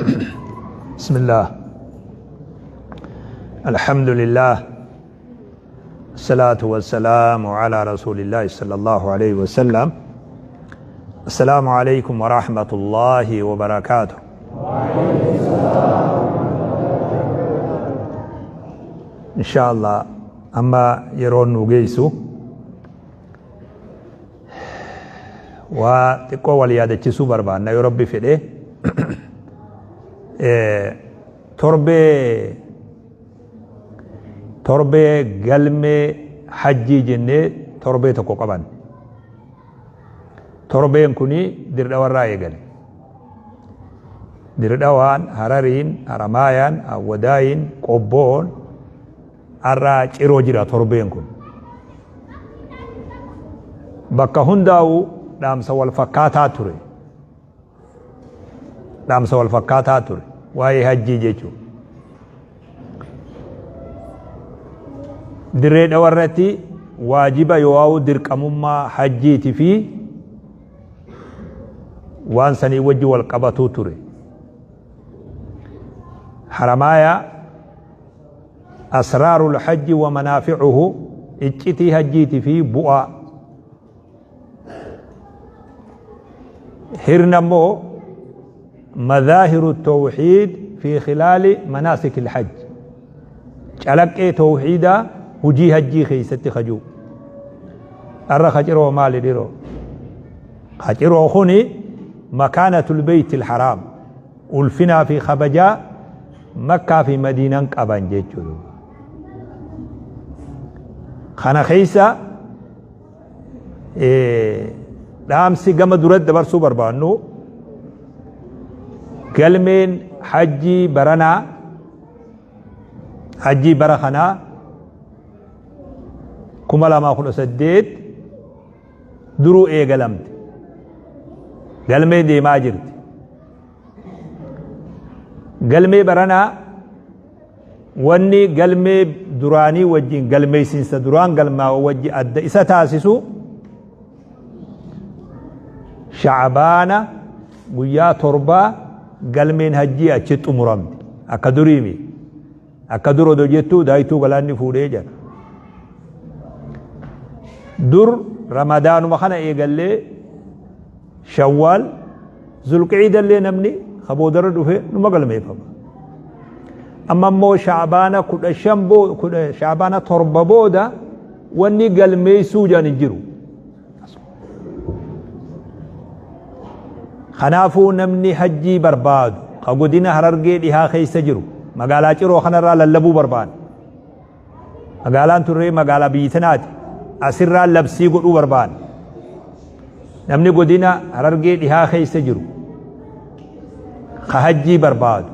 بسم الله، الحمد لله، الصلاة والسلام على رسول الله صلى الله عليه وسلم. السلام عليكم ورحمة الله وبركاته. إن شاء الله أما يرون نوجيسو waa xiqqoo wal yaadachisuu barbaanna yoo Rabbi fedhe. Torbee torbee galmee hajjii jennee torbee tokko qaban. Torbeen kuni Dirdhawarraa eegale. Dirdhawaan, Harariin, Haramaayaan, Awwadaayiin, Qobboon, har'a Ciroo jira torbeen kun. Bakka hundaa'u dhaamsa wal fakkaataa ture. Dhaamsa wal fakkaataa ture. Waa'ee hajjii jechuudha. Dirree Dhawarratti waajiba yoo'aa'u dirqamummaa hajjiiti fi waan sanii wajji wal qabatuu ture. Haramaayaa Asraarul hajji wa manaafi'uhu, iccitii hajjiiti fi bu'aa. Hirna immoo madaahiru tawxiid fi khilaali manaasikil hajj, calaqqee tawxiidaa hujii hajjii keessatti kajuu. Arra kaciroo maali dhiroo? Kaciroo kuni makaanatul beeytil haraam, ulfinaa fi kabajaa Makkaa fi Madiinan qaban jechuudha. Kana keessa dhaamsi gama duratti dabarsuu barbaannu, galmeen hajjii baranaa, hajjii bara kanaa 2018 duruu eegalamte. Galmeen deemaa jirti. Galmee baranaa wanni galmee duraanii wajjin, galmeessinsa duraan galmaa'u wajji adda isa taasisu, Sha'abaana guyyaa 7 galmeen hajjii achi xumuramti. Akka duriimi. Akka dur odoo jettuu daaytuu galaanni fuudhee jedha. Dur Ramadaanuma kana eegallee Shawwaal, Zulqiidallee namni ka boodarra dhufe numa galmeeffama. Amma immoo Sha'baana 15, Sha'baana 7 booda wanni galmeessuu jedhan hin jiru. Kanaafuu namni hajjii barbaadu ka godina Harargee Dhihaa keessa jiru magaalaa Ciroo kanarraa lallabuu barbaada. Magaalaan turree magaalaa biyyi tanaati. Asirraa labsii godhuu barbaada. Namni godina Harargee Dhihaa keessa jiru ka hajjii barbaadu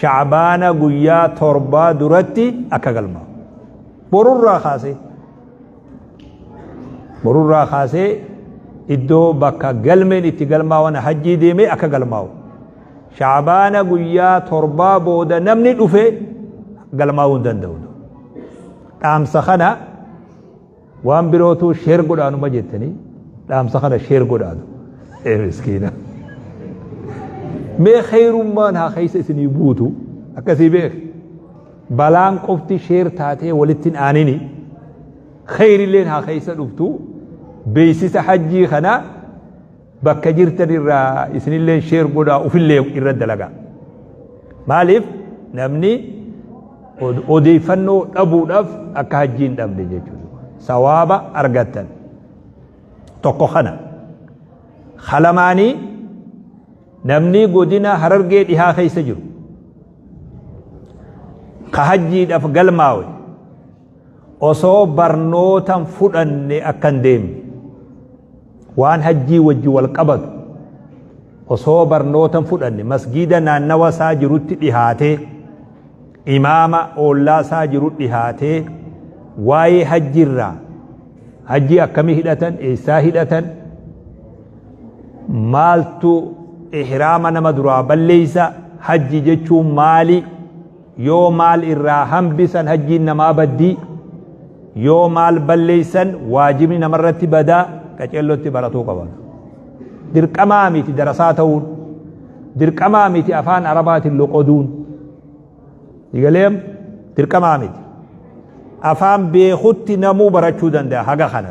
Shacbaana guyyaa 7 duratti akka galmaa'u. Borurraa kaasee. Borurraa kaasee iddoo bakka galmeen itti galmaawan hajjii deemee akka galmaa'u. Shaabaana guyyaa 7 booda namni dhufe galmaa'uu hin danda'u. Dhaamsa kana waan birootu sheer godhaanuma jettanii dhaamsa kana sheer godhaatu. Ee miskiina. Mee kheyrummaan haa keessa isinii buutu akkasii beek. Balaan qofti sheer taatee walitti hin aanini. Kheyrilleen haa keessa dhuftu. Beeksisa hajjii kana bakka jirtan irraa isinillee sheer godhaa, ufillee irra dalagaa. Maaliif namni odeeffannoo dhabuudhaaf akka hajjii hin dhabne jechuudha. Sawaaba argattan. Tokko kana. Kalamaanii namni godina Harargee Dhihaa keessa jiru ka hajjiidhaaf galmaawe osoo barnootan fudhanne akka hin deemne, waan hajjii wajji wal qabatu osoo barnootan fudhanne, masgiida naannawa isaa jirutti dhihaatee, imaama oollaa isaa jiru dhihaatee, waa'ee hajjiirraa, hajjii akkamii hidhatan, eessaa hidhatan, maaltu ihraama nama duraa balleeysa, hajji jechuun maali, yoo maal irraa hambisan hajjiin namaa baddii, yoo maal balleeysan waajibni namarratti badaa, qaceellotti baratuu qaba. Dirqamaa miti darasaa ta'uun. Dirqamaa miti afaan Arabaatiin loqoduun. Digaleem dirqamaa miti. Afaan beekutti namuu barachuu danda'a haga kana.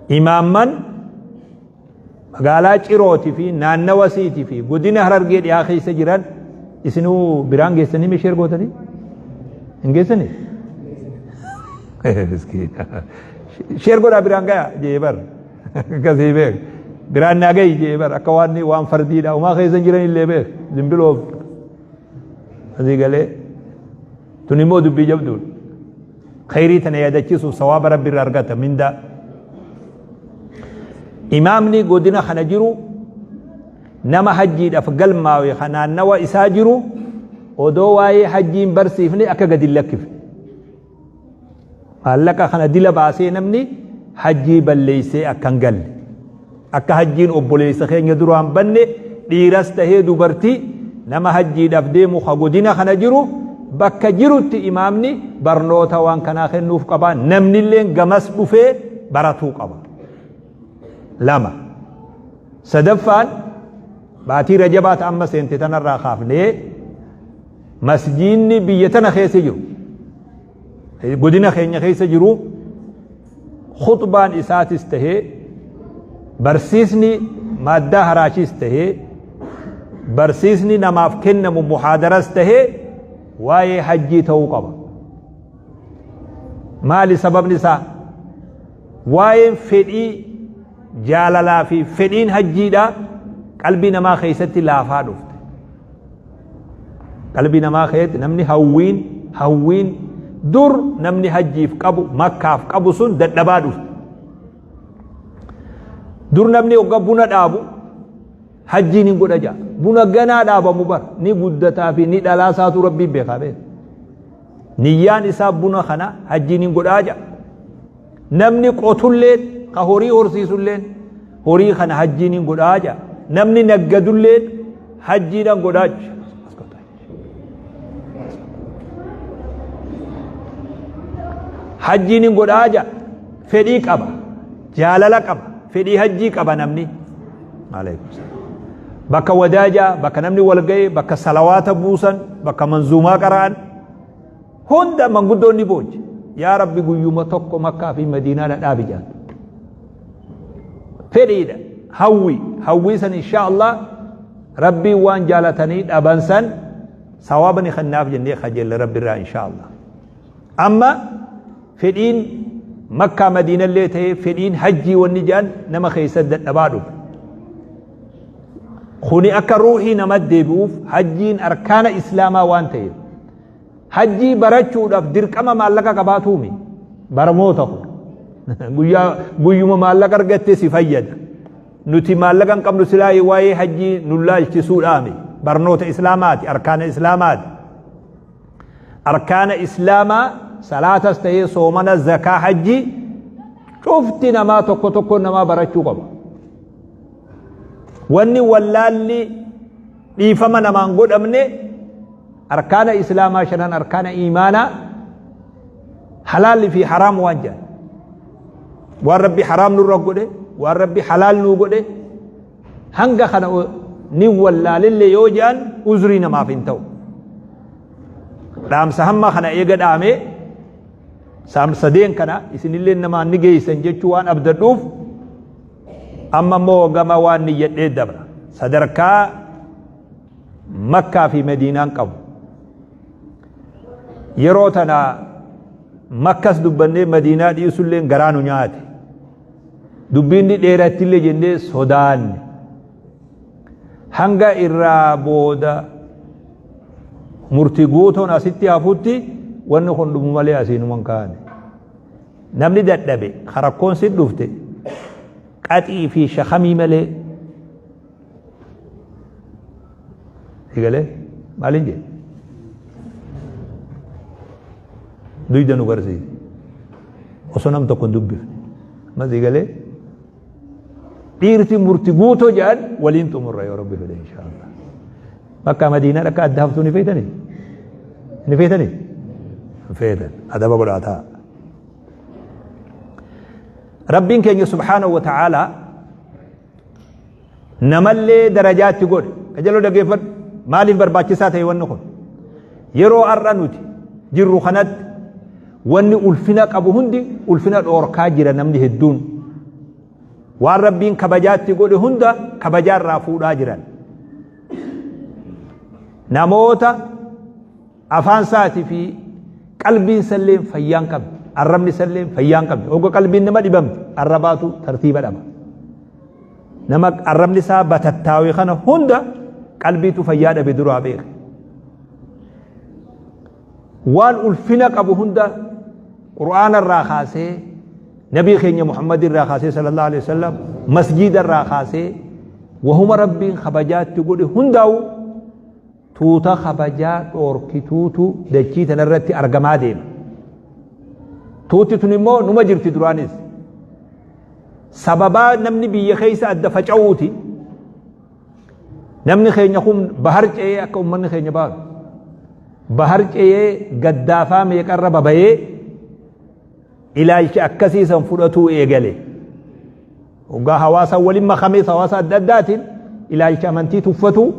Imaamman magaalaa Cirootii fi naannawa siitii fi godina Harargee dhiyaa keessa jiran isinuu biraan geessanii mishee gootanii? Hin geessanii? Share godhaa biraan gaya jee bar. Akkasii beek. Biraan naa gahi jee bar akka waan waan fardiidha. Umaa keessa jiran illee beek. Zimbiloof. Asii galee. Tun immoo dubbii jabduudha. Khayrii tana yaadachiisuuf sawaaba rabbi irraa argata mindaa. Imaamni godina kana jiru nama hajjiidhaaf galmaawe kan naannawa isaa jiru odoo waa'ee hajjii hin barsiifne akka gadi hin lakkifne. Maallaqa kana dila baasee namni hajjii balleessee akka hin galle. Akka hajjiin obboleessa keenya duraan banne dhiiras tahee dubartii nama hajjiidhaaf deemu ka godina kana jiru bakka jirutti imaamni barnoota waan kanaa kennuuf qaba. Namnilleen gamas dhufee baratuu qaba. Lama. Sadaffaan baatii Rajabaa ta amma seente tanarraa kaafnee masjiinni biyya tana keessa jiru godina keenya keessa jiru khuxbaan isaatis tahee barsiisni maaddaa haraashiis tahee barsiisni namaaf kennamu muhaadaras tahee waa'ee hajjii ta'uu qaba. Maali sababni isaa? Waa'een fedhii jaalalaa fi fedhiin hajjiidha qalbii namaa keessatti laafaa dhufte. Qalbii namaa keessatti namni hawwiin hawwiin dur namni hajjiif qabu makkaaf qabu sun dadhabaa dhufte. Dur namni hogga buna dhaabu hajjiin hin godha ja'a. Buna ganaa dhaabamu bar ni guddataa fi ni dhalaa isaatu rabbiin beekaa beeka. Niyyaan isaa buna kana hajjiin hin godhaa ja'a. Namni qotulleen ka horii horsiisulleen horii kana hajjiin hin godhaa ja'a. Namni naggadulleen hajjiidhaan godhaa ja'a. Hajjiin hin godhaa ja'a. Fedhii qaba. Jaalala qaba. Fedhii hajjii qaba namni. Bakka wadaajaa, bakka namni wal ga'e, bakka salawaata buusan, bakka manzuumaa qara'an hunda manguddoon ni booji. Yaa Rabbi guyyuma tokko Makkaa fi Madiinaa na dhaabi jedhan. Fedhiidha. Hawwi. Hawwii san insha Allah Rabbiin waan jaalatanii dhaban san sawaaba ni kennaaf jennee kajeella Rabbi irraa insha Allah. Amma fedhiin Makkaa Madiinallee ta'ee fedhiin hajjii wanni jedhan nama keessa dadhabaa dhufe. Kuni akka ruuhii nama deebi'uuf hajjiin arkaana islaamaa waan ta'eef hajjii barachuudhaaf dirqama maallaqa qabaatuumi barmoota kun guyyaa guyyuma maallaqa argatte si fayyada. Nuti maallaqa hin qabnu silaa waa'ee hajjii nu laalchisuudhaami barnoota islaamaati arkaana islaamaati. Arkaana islaamaa salaatas ta'ee soomana zakaa hajjii cufti namaa tokko tokko namaa barachuu qaba. Wanni wallaalli dhiifama namaan godhamne arkaana islaamaa shanan arkaana iimaanaa halaalli fi haraam waan jedhan. Waan rabbi haraam nurra godhe waan rabbi halaal nuu godhe hanga kana ni wallaalillee yoo jedhan uzrii namaaf hin ta'u. Dhaamsa hamma kana eega dhaamee sadeen kana isinillee namaan ni geessan jechuu waan abdadhuuf amma immoo gama waan niyyadhee dabra. Sadarkaa Makkaa fi Madiinaan qabu. Yeroo tana Makkas dubbannee Madiinaa dhiisullee garaa nu nyaate. Dubbiin ni dheerattillee jennee sodaanne. Hanga irraa booda murtii guutuun asitti hafutti wanni kun dhumu malee asiinuma hin kaane. Namni dadhabe rakkoon si dhufte qaxii fi shakamii malee Egalee maaliin jedhe? Duyda nu garsiise. Osoo nam tokko hin dubbifne. Ammas egalee dhiirti murti guutoo jedhan waliin xumurra yoo rabbi fedhe inshaallah. Bakka Madiinaa dhakka adda haftuu ni feetanii? Ni feetanii? Hin feetan. Adaba godhaa ta'a. Rabbiin keenya subhaanahu wa ta'aalaa Namallee darajaatti godhe. Qajeeloo dhaggeeffadhu. Maaliif barbaachisaa ta'e wanni kun? Yeroo har'a nuti jirru kanatti wanni ulfina qabu hundi ulfina dhoorkaa jira namni hedduun. Waan Rabbiin kabajaatti godhe hunda kabajaa irraa fuudhaa jiran. Namoota afaan isaatii fi qalbiin isallee fayyaa hin qabne, arrabni isallee fayyaa hin qabne. Hogga qalbiin nama dhibamte arrabaatu tartiiba dhaba. Nama arrabni isaa batattaawe kana hunda qalbiitu fayyaa dhabe duraa beeka. Waan ulfina qabu hunda Qur'aana irraa kaasee Nabii keenya Muhammad irraa kaasee sallallahu alaihi wasallam masjiida irraa kaasee wahuma Rabbiin kabajaatti godhe hundaa'u tuuta kabajaa dhoorkituutu dachii tanarratti argamaa deema. Tuuti tun immoo numa jirti duraanis. Sababaa namni biyya keessa adda faca'uuti. Namni keenya kun bahar ce'ee akka ummanni keenya baaru. Bahar ce'ee gaddaafaa meeqarra babayee ilaalcha akkasii san fudhatuu eegale. Hoggaa hawaasa waliin makamees hawaasa adda addaatiin ilaalcha amantii tuffatuu,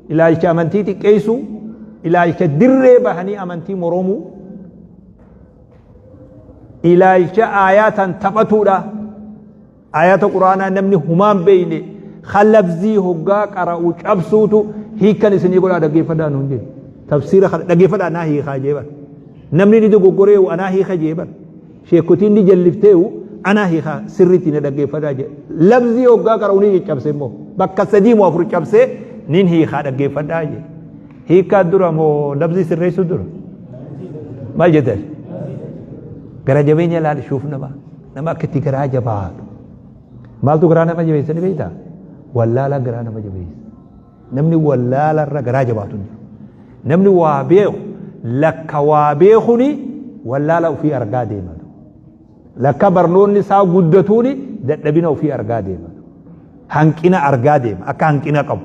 ilaalcha amantii xiqqeessuu, ilaalcha dirree bahanii amantii moromuu, ilaalcha aayaataan taphatuudha. Aayata Qur'aanaa namni humaan beeyne kan lafzii hoggaa qara'u cabsuutu hiikkan isinii godhaa dhaggeeffadhaa nuun jee. Tafsiira kana dhaggeeffadhaa anaa hiikaa jee bar. Namni ni dogoggoreewu anaa hiika jee bar. Sheekotiin ni jallifteewu anaa hiikaa sirriitti na dhaggeeffadhaa jee. Lafzii hoggaa qara'u ni caccabse immoo bakka sadii moo afur cabsee nin hiikaa dhaggeeffadhaa jee. Hiikkaa dura moo lafzii sirreessuu dura? Maal jettan? Gara jabeenya laali shuuf namaa. Nama akka itti garaa jabaatu. Maaltu garaa nama jabeessa ni beektaa? Wallaalaa garaa nama jabeessa. Namni wallaala irra garaa jabaatu hin jiru. Namni waa beeku lakka waa beekuni wallaala ofii argaa deema. Lakka barnoonni isaa guddatuuni dadhabina ofii argaa deema. Hanqina argaa deema akka hanqina qabu.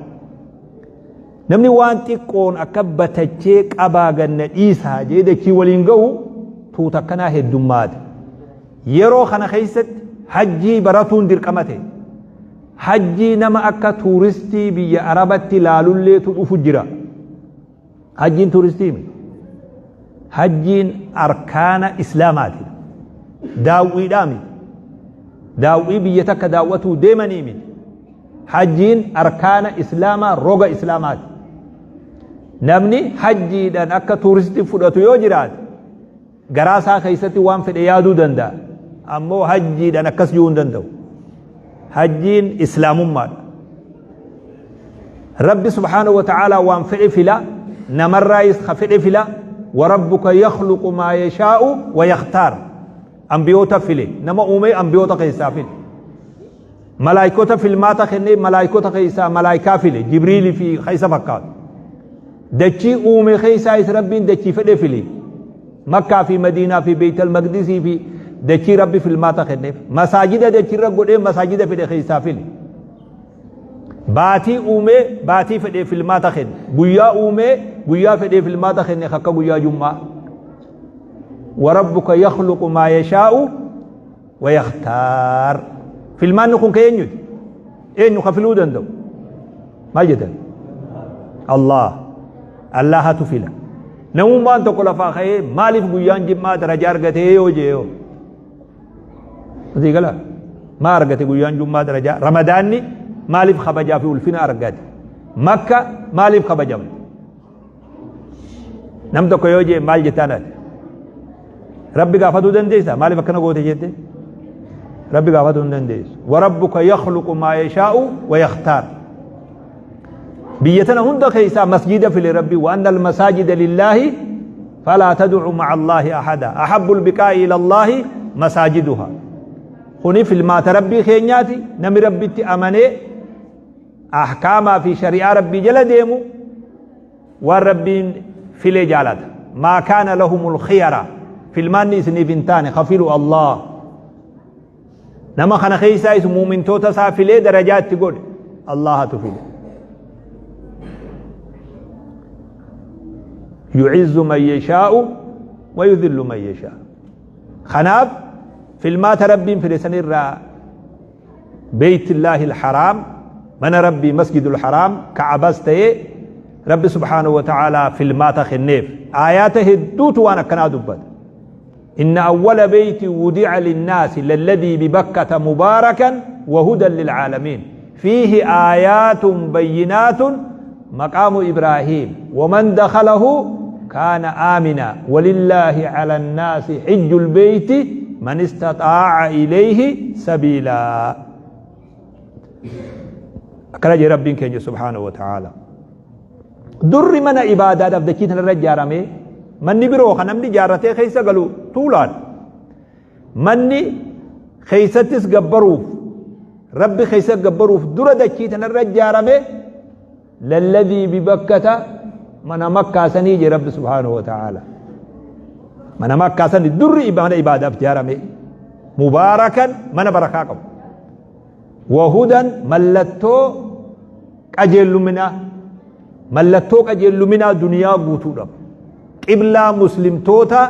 Namni waan xiqqoon akka batachee qabaa ganna dhiisaa jee dachii waliin ga'u tuuta akkanaa heddummaate. Yeroo kana keessatti hajjii baratuun dirqama ta'e. Hajjii nama akka tuuristii biyya Arabatti laalulleetu dhufu jira. Hajjiin tuuristii miti. Hajjiin arkaana Islaamaati. Daawwiidhaa miti. Daawwii biyya takka daawwatuu deemanii miti. Hajjiin arkaana Islaamaa roga Islaamaati. Namni hajjiidhaan akka tuuristii fudhatu yoo jiraate garaa isaa keessatti waan fedhe yaaduu danda'a. Ammoo hajjiidhaan akkas jechuu hin danda'u. Hajjiin Islaamummaadha. Rabbi subhaanahu wa ta'aalaa waan fedhe fila, namarraayis ka fedhe fila, warabbuka yakhluqu maa yashaa'u wa yakhtaar. Ambiyoota file, nama uumee ambiyoota keessaa file. Malaayikota filmaata kennee malaayikota keessaa malaayikaa file, Jibriili fi ka isa fakkaatu. Dachii uume keessaayis Rabbiin dachii fedhe file. Makkaa fi Madiinaa fi Beeytal Maqdisii fi dachii Rabbi filmaata kenneef. Masaajida dachirra godhee masaajida fedhe keessaa file. Baatii uumee baatii fedhee filmaata kenne. Guyyaa uumee guyyaa fedhee filmaata kenne akka guyyaa jummaa. Warabbuka yakhluqu maa yashaa'u wa yakhtaar. Filmaanni kun ka eenyuti? Eenyu ka filuu danda'u? Maal jettan? Allah. Allahatu fila. Namummaan tokko lafaa ka'ee maaliif guyyaan jimmaa darajaa argatee yoo jee yoo? Asii gala maa argate guyyaan jummaa darajaa ramadaanni maaliif kabajaa fi ulfina argate makka maaliif kabajamte nam tokko yoo jee maal jettaan ati rabbi gaafatuu dandeessa maaliif akkana goote jette rabbi gaafatuu hin dandeessu warabbuka yakhluqu maa yashaa'u wa yakhtaar Biyya tana hunda keessaa masjida file Rabbi wa anna almasaajida lillaahi falaa tad'u ma'a Allaahi ahada ahabbu albiqaa'i ila Allaahi masaajiduha. Kuni filmaata Rabbii keenyaati namni Rabbitti amanee ahkaamaa fi shari'aa Rabbii jala deemu waan Rabbiin file jaalata. Maa kaana lahumul khiyara filmaanni isiniif hin taane kafilu Allah. Nama kana keessaayis muumintoota isaa filee darajaa itti godhe Allahatu file. Yu'izzu man yashaa'u wa yudhillu man yashaa'u. Kanaaf filmaata Rabbiin file sanirraa Beeytillaahi al-Haraam Mana Rabbii Masjidul Haraam Ka'abas ta'ee Rabbi subhaanahu wa ta'aalaa filmaata kenneef. Aayaata hedduutu waan akkanaa dubbata. Inna awwala beeyti wudi'a linnaasi lalladii bibakkata mubaarakan wa hudan lilcaalamiin. Fiihi aayaatun bayyinaatun maqaamu Ibraahiim. Waman dakhalahu kaana aamina walillaahi cala annaasi xijjul beeyti man istaxaaca ilayhi sabiilaa. Akkana jee Rabbiin keenya subhaanahu wa ta'aala. Durri mana ibaadaadhaaf dachii tanarra ijaarame manni biroo kan namni ijaarratee keessa galu tuulaan. Manni keessattis gabbaruuf Rabbi keessa gabbaruuf dura dachii tanarra ijaarame lalladii bibakkata mana makkaa sanii jee Rabbi subhaanahu wa ta'aala. Mana makkaa sanii durri mana ibaadaaf ijaarame mubaarakan mana barakaa qabu. Wahudan mallattoo qajeelluminaa mallattoo qajeelluminaa duniyaa guutuudha. Qiblaa muslimtoota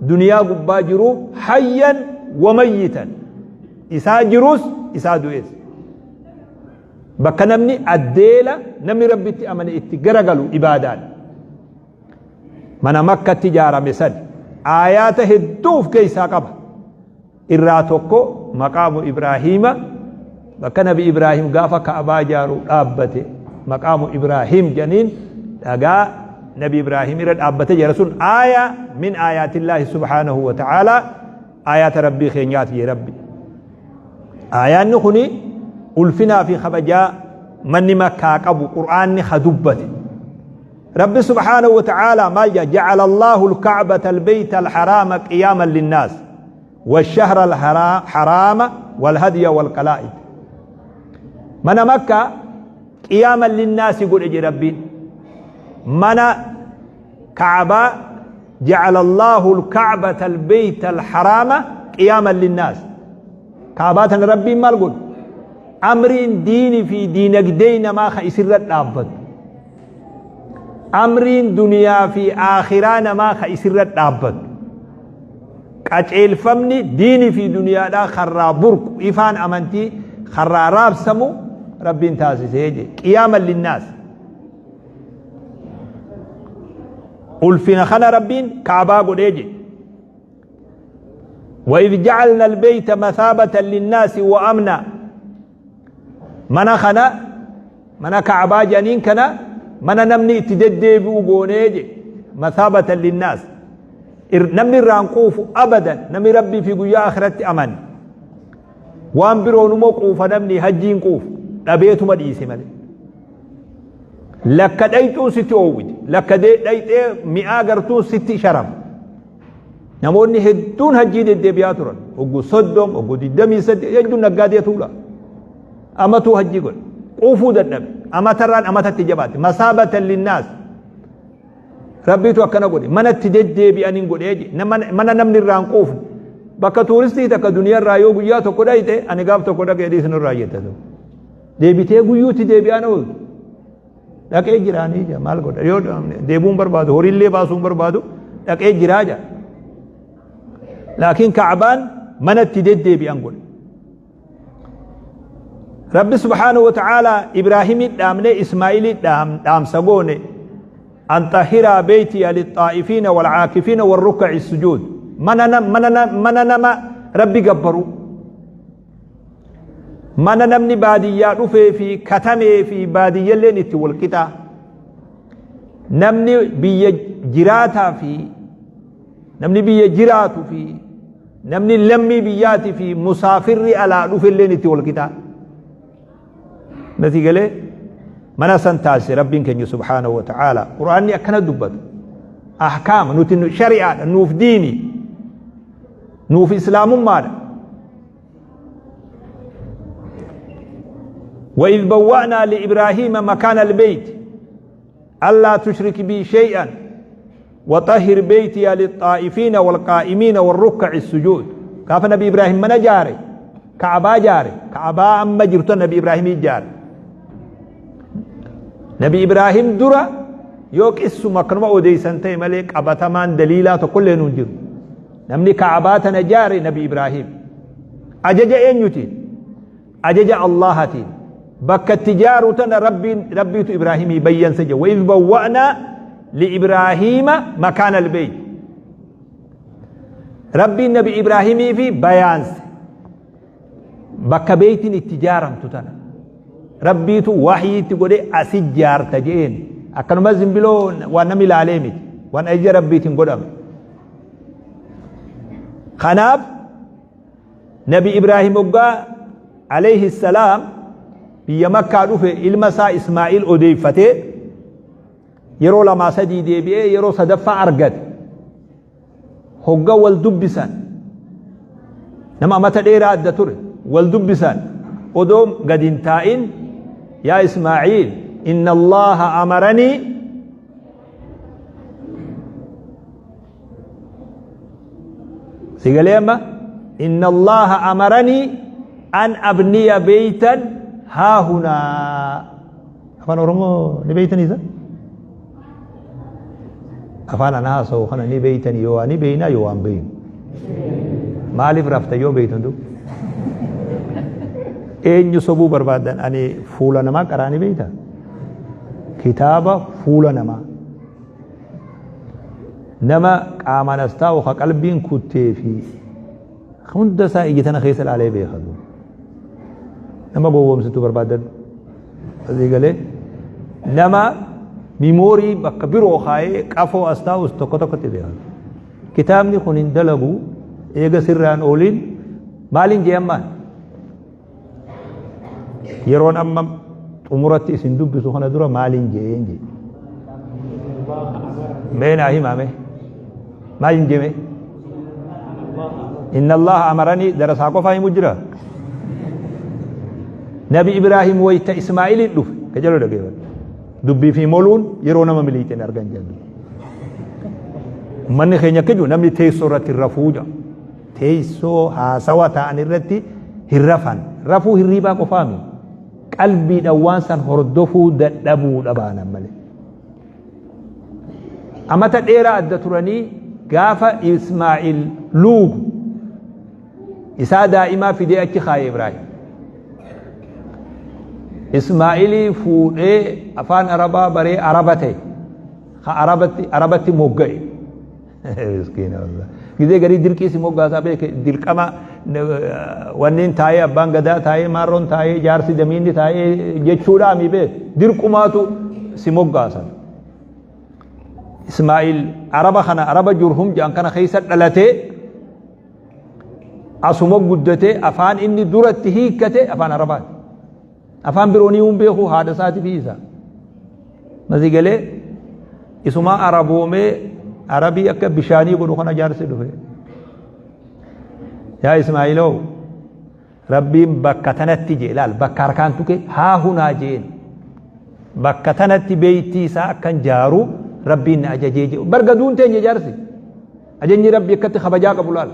duniyaa gubbaa jiru hayyan wamayyitan isaa jirus isaa du'es. Bakka namni addeela namni Rabbitti amane itti garagalu ibaadaan. Mana Makkatti ijaarame san aayaata hedduu of keessaa qaba. Irraa tokko maqaamu Ibraahiima bakka nabi Ibraahim gaafa Ka'abaa ijaaru dhaabbate maqaamu Ibraahim jedhaniin dhagaa nabi Ibraahim irra dhaabbate jira sun aaya min aayaatillaahi subhaanahu wa ta'aalaa aayaata rabbii keenyaati jee rabbi. Aayaanni kuni ulfinaa fi kabajaa manni makkaa qabu qur'aanni ha dubbate. Rabbi subhaanahu wa ta'aalaa maal jedha ja'ala Allahu al-ka'bata al-bayta al-haraama qiyaaman linnaas والشهر الحرام والهدي والقلائد mana makka qiyaaman linnaasi godhe je rabbiin mana ka'abaa ja'ala Allahu al-ka'bata al-bayta al-haraama qiyaaman linnaas ka'abaa tana rabbiin maal godhe amriin diini fi diinagdee namaa ka isirra dhaabbatu Amriin duniyaa fi aakhiraa namaa ka isirra dhaabbatu. Qaceelfamni diini fi duniyaadhaa karraa burqu ifaan amantii karraa raabsamu Rabbiin taasisee je. Qiyaaman linnaas. Ulfina kana Rabbiin kaabaa godhee je. وإذ جعلنا البيت مثابة للناس وأمنا Mana kana mana Ka'abaa jedhaniin kana mana namni itti deddeebi'u goonee je mathaabatan linnaas namni irraan quufu abadan namni rabbii fi guyyaa akhiratti amane waan biroonuma quufa namni hajjiin quufu dhabeetuma dhiise malee lakka dhayxuun sitti oowwiti lakka dhayxee mi'aa gartuun sitti sharama Namoonni hedduun hajjii deddeebi'aa turan. Oggu 30, oggu 28 hedduun naggaadee tuula. Amatuu hajjii godhe. Quufuu dadhabe. Amatarraan amatatti jabaate. Masaabatan linnaas. Rabbiitu akkana godhe. Manatti deddeebi'aniin godhee je. Mana namni irraa hin quufne. Bakka tuuristii takka duniyaarraa yoo guyyaa tokko dhayxe ani gaaf tokko dhaqee dhiisnu irraa jetta. Deebitee guyyuutti deebi'aan ooltu. Dhaqee jiraanii jaa maal godha yoo deebuun barbaadu horiillee baasuun barbaadu dhaqee jiraa jaa. Laakiin Ka'abaan mana itti deddeebi'an godhe. Rabbi subhaanahu wa ta'aalaa Ibraahimii dhaamnee Ismaa'ilii dhaamsa goone an xahiraa beeytiya lixaa'ifiina walcaakifiina warrukkaci sujuud mana nama Rabbi gabbaruu. Mana namni baadiyyaa dhufee fi katamee fi baadiyyalleen itti wal qixaa. Namni biyya jiraataa fi namni biyya jiraatu fi namni lammii biyyaatii fi musaafirri alaa dhufelleen itti wal qixaa. Nati galee mana san taasise Rabbiin keenya subhaanahu wa ta'aala. Qur'aanni akkana dubbata. Ahkaama nuti shari'aadha nuuf diini nuuf islaamummaadha. وإذ بوأنا لإبراهيم مكان البيت ألا تشرك بي شيئا وطهر بيتي للطائفين والقائمين والركع السجود كاف نبي إبراهيم من جاري كعبا جاري كعبا أما جرت نبي إبراهيم جاري نبي إبراهيم درا yoo qissuma akkanuma odeeysan ta'e malee qabatamaan daliilaa tokkollee nuun jiru. Namni Ka'abaa tana jaare Nabi Ibraahiim. Ajaja eenyutiin? Ajaja Allaahatiin. Bakka itti jaaru tana Rabbiin Rabbiitu Ibraahimii bayyanse jedhe. Wa idh bawwa'naa li'ibraahiima makaana albeeyt. Rabbiin nabi Ibraahimii fi bayaanse. Bakka beeytiin itti jaaramtu tana. Rabbiitu wahyii itti godhe asi jaarta je'een. Akkanuma zimbiloo waan namni ilaalee miti. Waan ajaja Rabbiitiin godhame. Kanaaf Nabi Ibraahim hoggaa alayhi salaam biyya Makkaa dhufe ilma isaa Ismaa'il odeeffatee yeroo lamaa sadii deebi'ee yeroo sadaffaa argate. Hogga wal dubbisan nama amata dheeraa adda ture wal dubbisan odoo gad hin taa'in yaa Ismaa'iil inna Allaha amaranii Si galee amma inna Allaha amaranii an abniya beeytan haa hunaa. Afaan Oromoo ni beeytanii isa? Afaan ana haasa'u kana ni beeytanii yoo waan ni beeynaa yoo waan beeynu. Maaliif rafta yoo beeytan du? Eenyu sobuu barbaadan ani fuula namaa qaraa ni beeyta? Kitaaba fuula namaa. Nama qaamaan as taa'u ka qalbiin kuttee fi hunda isaa ija tana keessa ilaalee beeka duuba. Nama gowwoomsitu barbaadadhu. Asii galee nama miimoorii bakka biroo kaayee qafoo as taa'us tokko tokkotti beeka. Kitaabni kun hin dalagu eega sirraan ooliin maaliin jee ammaan? Yeroon amma xumuratti isin dubbisu kana dura maaliin je'een jedhe. Mee naa himaa mee. Maaliin jee mee? Inna Allaha amaranii darasaa qofaa himu jira. Nabi Ibraahim wayta Ismaa'iliin dhufe ka jedhu dhageeffadhu. Dubbii fi moluun yeroo nama miliixeen argan jedhu. Uummanni keenya akka jiru namni teessoo irratti rafuu jedha. Teessoo haasawa ta'an irratti hin rafan. Rafuu hirriibaa qofaa miti. Qalbiidhaan waan san hordofuu dadhabuudha baanan malee. Amata dheeraa adda turanii gaafa Ismaa'il luugu isaa daa'imaa fidee achi kaaye Ibraahim. Ismaa'ilii fuudhee afaan Arabaa baree Araba ta'e. Ka Arabatti Arabatti mogga'e. Miskiina wallah. Gizee garii dirqii si moggaasaa beeke dirqama wanniin taa'ee abbaan gadaa taa'ee maarroon taa'ee jaarsi damiinni taa'ee jechuudhaa mi beek dirqumaatu si moggaasan. Ismaa'il Araba kana Araba Jurhum jedhan kana keessa dhalatee asuma guddatee afaan inni duratti hiikkate afaan Arabaati. Afaan biroo ni hin beeku haadha isaati fi isa. Masii galee isumaa araboomee arabii akka bishaanii godhu kana jaarsi dhufe. Yaa Ismaa'iloo Rabbiin bakka tanatti jee laal bakka harkaan tuqe haa hunaa jeen. Bakka tanatti beeytii isaa akkan jaaru Rabbiin na ajajee jee. Barga duun teenye jaarsi. Ajajni Rabbii akkatti kabajaa qabu laal.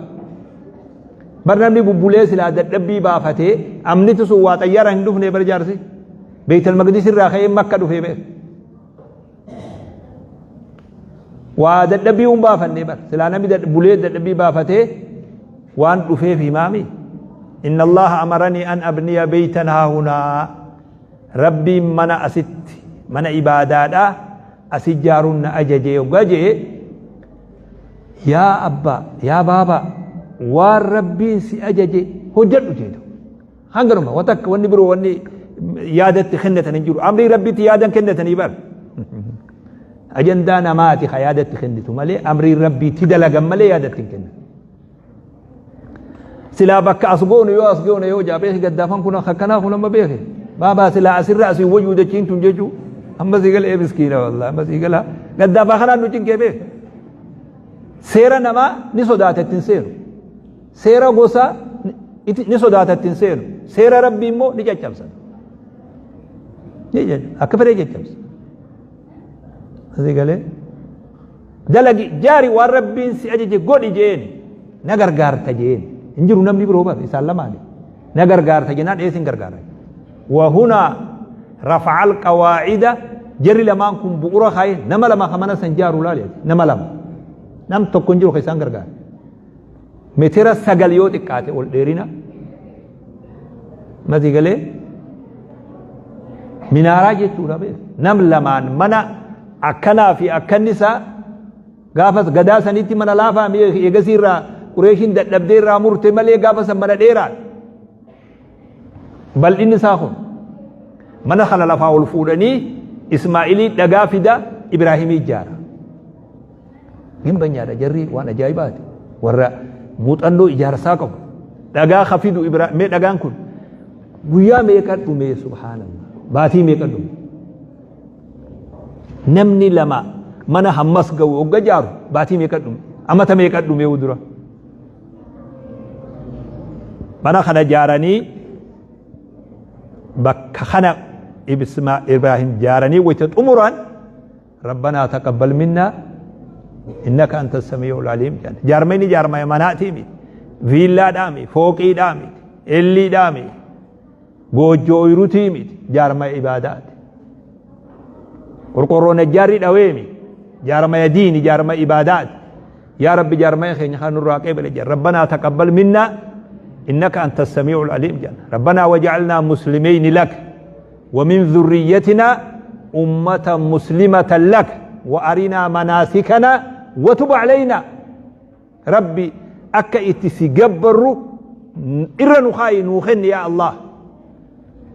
Bar namni bubbulee silaa dadhabbii baafatee amniti sun waa xayyaara hin dhufne bar jaarsi. Beeytal Maqdis irraa ka'ee Makka dhufee beek. Waa dadhabbii hin baafanne bar silaa namni bulee dadhabbii baafatee waan dhufeef himaami. Inna Allaha amaranii an abniya beeytan haahunaa. Rabbiin mana asitti mana ibaadaadhaa asi ijaaruun na ajaje yoggaa je'e yaa abbaa yaa baabaa waan rabbiin si ajaje hojjedhu jeetu hanganuma wa takka wanni biroo wanni yaadatti kennatan hin jiru amrii rabbiitti yaadan kennatanii bar ajandaa namaati ka yaadatti kennitu malee amrii rabbiitti dalagan malee yaadatti hin kennan Silaa bakka as goonu yoo as goone yoo jaa beeki gaddaafan kun akkanaa kun amma beeki. Baabaa silaa asirra asii wayyuu dachiin tun jechuu amma sii gala ee miskiina wallahi amma sii gala gaddaafaa kanaan nu cinqee beeki. Seera namaa ni sodaata ittiin seenu. Seera gosaa ni sodaata ittiin seenu. Seera rabbii immoo ni caccabsa. Akka fedhee caccabsa. Asii galee. Dalagi jaari waan rabbiin si ajaje godhi jeen na gargaarta jeen hin jiru namni biroo bar isaan lamaani na gargaarta jennaan eessin gargaara wa hunaa rafa'al qawaa'ida jarri lamaan kun bu'ura kaaye nama lama ka mana san jaaru laali nama lama nam tokko hin jiru ka isaan gargaara meetira 9 yoo xiqqaate ol dheerina masii galee Minaaraa jechuudha beek. Nam lamaan mana akkanaa fi akkanni isaa gaafas gadaa sanitti mana laafaa mi'e eegasii irraa Qureeshiin dadhabdee irraa murte malee gaafa san mana dheeraadha. Bal'inni isaa kun mana kana lafaa ol fuudhanii Ismaa'ilii dhagaa fida Ibraahimii ijaara. Gimbanyaadha jarri waan ajaa'ibaati. Warra muuxannoo ijaarsaa qabu. Dhagaa ka fidu mee dhagaan kun guyyaa meeqa dhume subhaanallah. Baatii meeqa dhume. Namni lama mana hammas ga'u hogga jaaru baatii meeqa dhume amata meeqa dhume dura. Mana kana jaaranii bakka kana Ibraahim jaaranii wayita xumuran Rabbanaa taqabbal minnaa innaka anta samii'ul aliim jedhan. Jaarmayni jaarmaya manaatii miti. Viillaadhaa miti. Fooqiidhaa miti. Elliidhaa miti. Goojjoo oyrutii miti. Jaarmaya ibaadaati. Qorqorroo najjaarri dhawee miti. Jaarmaya diini jaarmaya ibaadaati. Yaa Rabbi jaarmaya keenya kan nurraa qeebale jedhan. Rabbanaa taqabbal minnaa innaka anta samii'ul aliim jedhan. Rabbanaa waja'alnaa muslimeyni lak. ومن ذريتنا أمة مسلمة لك وأرنا مناسكنا وتب علينا ربي أكا إتسي جبرو إرى نخاي نوخن يا الله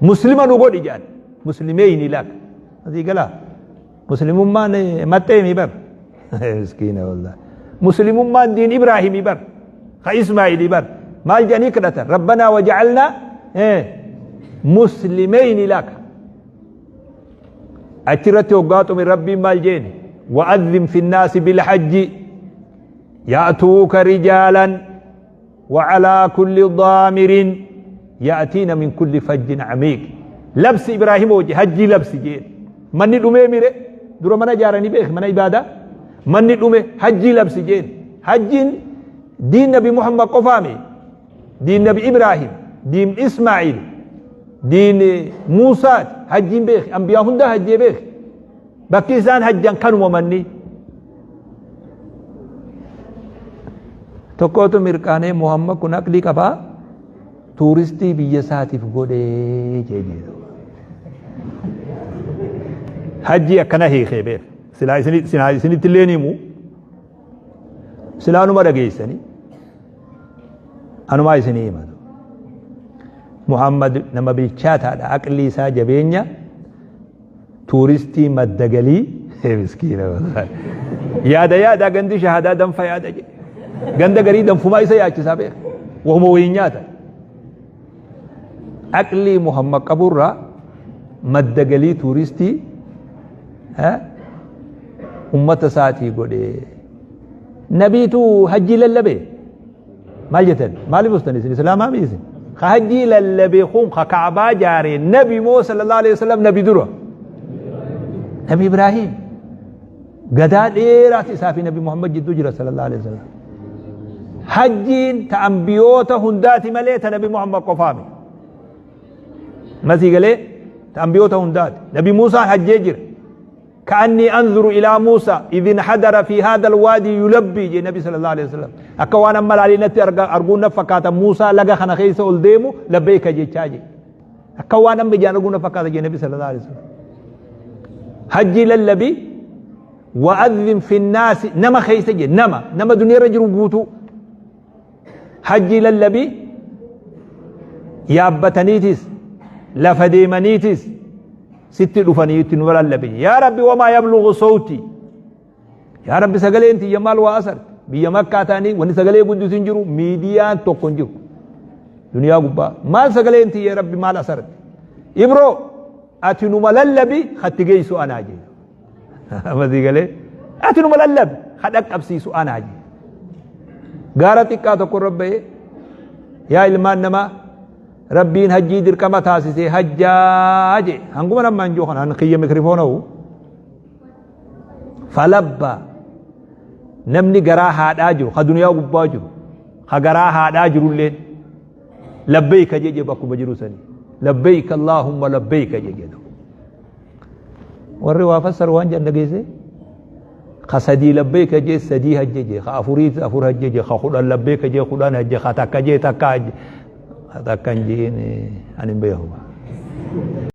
مسلمة نقول إجان مسلمين لك هذه قلا مسلم ما متى بر مسكينة والله مسلم ما دين إبراهيم بر خا إسماعيل بر maal jedhanii kadhatan rabbanaa waja'alnaa muslimeyni laka achirratti hoggaa xume rabbiin maal jeeni wa'adhin fi nnaasi bilhajji ya'tuuka rijaalan وعلى كل ضامر يأتين من كل فج عميق لبس إبراهيم وجه هجي لبس جين مني دمي ميري درو منا جارني بيخ منا إبادة مني دمي هجي لبس جين هجين دين نبي محمد قفامي دين نبي إبراهيم دين إسماعيل دين موسى هجين بيخ أنبياء هندا هجي بيخ بكيسان هجان كانوا مني tokkootu mirqaanee Muhammad kun aqlii qabaa tuuristii biyya isaatiif godhee jedhee hajji akkana hiikee beek silaa isinitti illee himu Silaa numa dhageessanii anumaa isinii himatu. Muhammad nama bilchaataadha aqlii isaa jabeenya tuuristii madda galii miskiina wallahi. Yaada yaada gandi shahadaa danfa yaada jedhe. Ganda garii danfumaa isa yaachisaa beeka. Wahuma wayiin nyaata. Aqlii Muhammad qaburraa madda galii tuuristii ummata isaatii godhe. Nabiitu hajjii lallabe. Maal jettan? Maaliif ustan isin islaamaa miti isin? Ka hajjii lallabe kun ka Ka'baa jaare nabi moo sallallahu alaihi wasallam nabi dura? Nabi Ibraahim. Gadaa dheeraati isaa fi nabi Muhammad jidduu jira sallallahu alaihi wasallam. Hajjiin ta ambiyoota hundaati malee ta nabi Muhammad qofaa miti. Masii galee ta ambiyoota hundaati. Nabi Muusaan hajjee jira. Ka'annii anzuru ilaa Muusaa idin hadara fi haadha alwaadii yulabbii jee nabi sallallahu alaihi wasallam. Akka waan amma laalii natti arguun na fakkaata Muusaa laga kana keessa ol deemu labbeeka jechaa jee. Akka waan amma ijaan arguun na fakkaata jee nabi sallallahu alaihi wasallam. Hajjii lallabii wa'adhin finnaasi nama keessa jee nama nama duniyaa irra jiru guutuu. Hajjii lallabii yaabbataniitis lafa deemaniitis sitti dhufanii itti nu lallabi yaa rabbi wamaa yablugu sawti yaa rabbi sagaleen tiyya maal waa asarte biyya makkaa ta'anii wanni sagalee guddisu hin jiru miidiyaan tokko hin jiru duniyaa gubbaa maal sagaleen tiyya rabbi maal asarte ibroo ati numa lallabi hatti geessu anaa jee Amasii galee ati numa lallabi ha dhaqqabsiisu anaa jee. Gaara xiqqaa tokko irra ba'ee yaa ilmaan namaa rabbiin hajjii dirqama taasisee hajjaa jee hanguma namma hin jiru kanaan kiyya mikirifoona hoo. Falabba namni garaa haadhaa jiru ka duniyaa gubbaa jiru ka garaa haadhaa jirulleen labbeeyka jee bakkuma jiru sanii labbeeyka allaahumma labbeeyka jee jedhu. Warri waa fassaru waan jedhan dhageesse ka sadii labbeeka jee sadii hajje jee ka afurii afur hajje jee ka kudhan labbeeka jee kudhan hajje ka takka jee takka hajje ka takka hin jeen ani hin beeku.